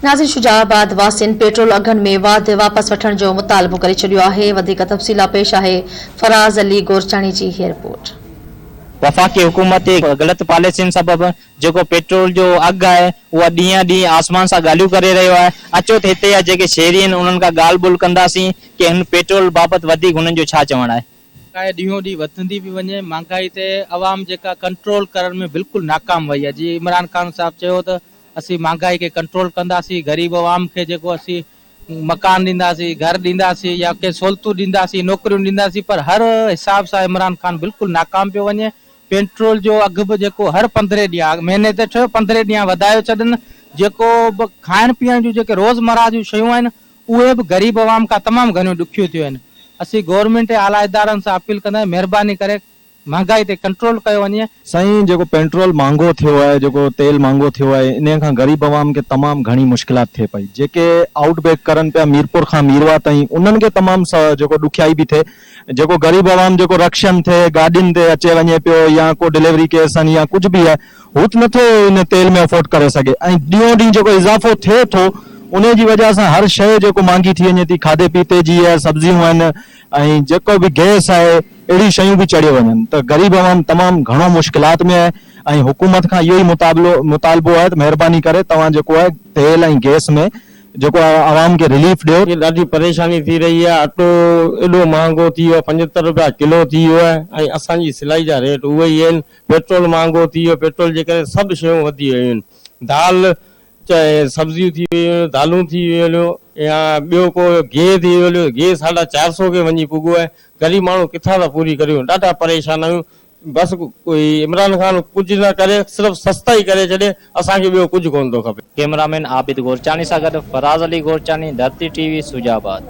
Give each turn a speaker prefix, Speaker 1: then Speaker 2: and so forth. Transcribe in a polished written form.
Speaker 1: ناظرين شجاع آباد واسين پيٽرول اگهن ۾ واڌ واپس وٺڻ جو مطالبو ڪري ڇڏيو آهي وڌيڪ تفصيل لا پيش آهي فراز علي گورچاڻي جي هي رپورٽ.
Speaker 2: وفاقي حڪومت جي غلط پاليسين سبب جيڪو پيٽرول جو اگهه آهي اهو ڏينهن ڏينهن آسمان سان ڳالهيون ڪري رهيو آهي اچو ته هتي جا جيڪي شهري آهن انهن کان ڳالهه ٻولهه ڪنداسين ڪي هن پيٽرول بابت وڌيڪ هنن جو ڇا چوڻ آهي.
Speaker 3: مھانگائي ڏينھون ڏينھن وڌندي پئي وڃي، مھانگائي تي عوام جيڪا ڪنٽرول ڪرڻ ۾ بلڪل ناڪام وئي آھي، جيئن عمران خان صاحب چيو ته اسين مھانگائي کي ڪنٽرول ڪنداسين، غريب عوام کي جيڪو اسين مڪان ڏينداسين، گھر ڏينداسين يا ڪي سھولتون ڏينداسين، نوڪريون ڏينداسين پر ھر حساب سان عمران خان بلڪل ناڪام پيو وڃي، پيٽرول جو اگھ به جيڪو ھر پندرھين ڏينھن مھيني تي ٺھيو پندرھين ڏينھن وڌايو ڇڏن، جيڪو به کائڻ پيئڻ جون جيڪي روزمرھ جون شيون آھن اهي به غريب عوام کان تمام گهڻيون ڏکيون ٿيون آهن. اسين گورنمينٽ ۽ اعليٰ ادارن سان اپيل ڪندا آهيون مهرباني ڪري مهانگائي تي ڪنٽرول ڪيو وڃي.
Speaker 4: سائين جيڪو پينٽرول مھانگو ٿيو آھي جيڪو تيل مھانگو ٿيو آھي انھي کان غريب عوام کي تمام گھڻي مشڪلات ٿئي پئي جيڪي آئوٽ بيڪ ڪرن پيا ميرپور کان ميرواھ تائين انھن کي تمام جيڪو ڏکيائي پي ٿئي جيڪو غريب عوام جيڪو رڪشن تي گاڏين تي اچي وڃي پيو يا ڪو ڊليوري ڪيس آھن يا ڪجھ به آھي هو ته نٿو ان تيل ۾ افورڊ ڪري سگهي ۽ ڏينهون ڏينهن جيڪو اضافو ٿئي ٿو انهي جي وجهه سان هر شيء جيڪو مهانگي ٿي وڃي ٿي کاڌي پيتي جي آهي سبزيون آهن ۽ جيڪو به گئس آهي اهڙيون شيون به چڙهيو وڃن ته غريب عوام تمام گهڻو مشڪلات ۾ آهي ۽ حڪومت کان اهو ئي مطابلو مطالبو آهي ته مهرباني ڪري توهان جيڪو آهي تيل ۽ گئس ۾ جيڪو آهي عوام کي رليف ڏيو.
Speaker 5: کي ڏاڍي پريشاني ٿي رهي آهي اٽو ايڏو مهانگو ٿي ويو آهي 75 رپيا ڪلو ٿي ويو آهي ۽ اسان جي سلائي جا ريٽ اهي ئي آهن پيٽرول مهانگو ٿي ويو، پيٽرول جي ڪري سڀ شيون وڌي ويون آهن، دال چاهي سبزيون ٿي ويون، دالون ٿي ويون يا ٻيو ڪو گيهه ٿي ويو، گيهه ساڍا چار سو کي وڃي پڳو آهي، غريب ماڻهو ڪٿان ٿا پوري ڪريون، ڏاڍا پريشان آهيون، بس عمران خان ڪجهه نه ڪري صرف سستائي ڪري ڇڏي، اسان کي ٻيو ڪجهه ڪونه ٿو کپي.
Speaker 2: ڪئميرا مين عابد گورچاڻي سان گڏ فراز علي گورچاڻي، ڌرتي ٽي وي، سجا آباد.